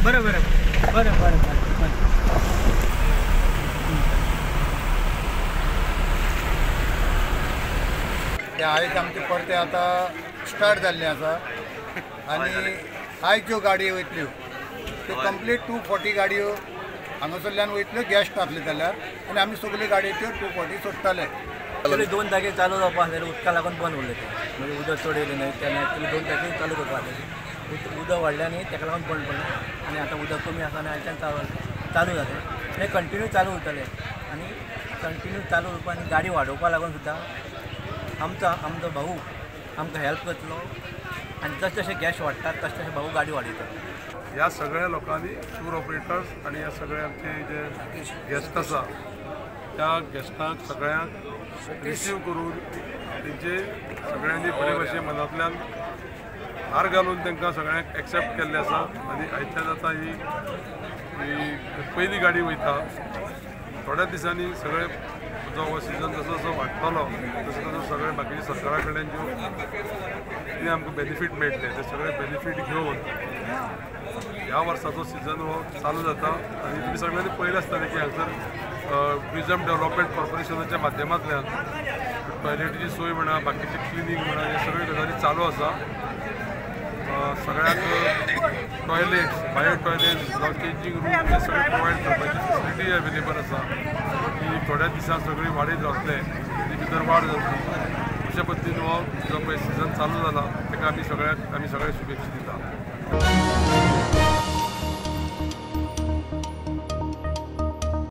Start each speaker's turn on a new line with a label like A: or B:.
A: बरं बरं बरं बरं बरं.
B: ते आयज आमचे परते आतां स्टार्ट जाल्लें आसा आनी आयज ज्यो गाडयो वयतल्यो त्यो कंप्लीट 240 गाडयो हांगासरल्यान वयतल्यो गेस्ट आसले जाल्यार आनी आमी सगल्यो गाडयो त्यो 240 सोडटाले.
A: दोन जागे चालू जावपा आसलेले उदका लागून बंद उरले ते, म्हणजे उदक चड येयलें न्हय तेन्ना एक्चुली दोन जागे चालू करपा आसलेले, उदक वाडलें आनी ताका लागून बंद पडलें आनी आतां उदक कमी आसा आनी आयच्यान चालू जालें हें कंटिन्यू चालू उरतलें आनी कंटिन्यू चालू उरपा आनी गाडी वाडोवपा लागून सुद्दां आमचो आमचो भाऊ आमकां हेल्प करतलो आनी जशे जशे गॅस वाडटात तशे तशे भाऊ गाडी वाडयतलो.
C: ह्या सगळ्या लोकांनी टूर ऑपरेटर्स आनी ह्या सगळे आमचे जे गेस्ट आसा त्या गेस्टांक सगळ्यांक रिसीव करून तेंचे सगळ्यांनी बरे भाशेन मनांतल्यान हार घालून तांकां सगळ्यांक एक्सेप्ट केल्लें आसा आनी आयच्यान आतां ही पयली गाडी वयता. थोड्या दिसांनी सगळे जो हो सिजन जसो जसो वाडटलो तसो तसो सगळे बाकीचे सरकारा कडल्यान ज्यो कितें आमकां बेनिफीट मेळटले ते सगळे बेनिफीट घेवन ह्या वर्साचो सिजन हो चालू जाता. आनी तुमी सगळ्यांनी पळयलें आसतलें की हांगासर ट्युरिजम डेव्हलपमेंट कॉर्पोरेशनाच्या माध्यमांतल्यान टॉयलेटीची सोय म्हणा, बाकीची क्लिनींग म्हणा, हे सगळ्यो गजाली चालू आसा. सगळ्यांक टॉयलेट्स, बायो टॉयलेट्स जावं चेंजींग रूम हे सगळे प्रोवायड करपाची फेसिलिटी अवेलेबल आसा. की थोड्या दिसांक सगळी वाडीत रावतले, ती भितर वाड जातली. अशा पद्दतीन हो जो पळय सिजन चालू जाला ताका आमी सगळ्यांक आमी सगळे शुभेच्छा दिता.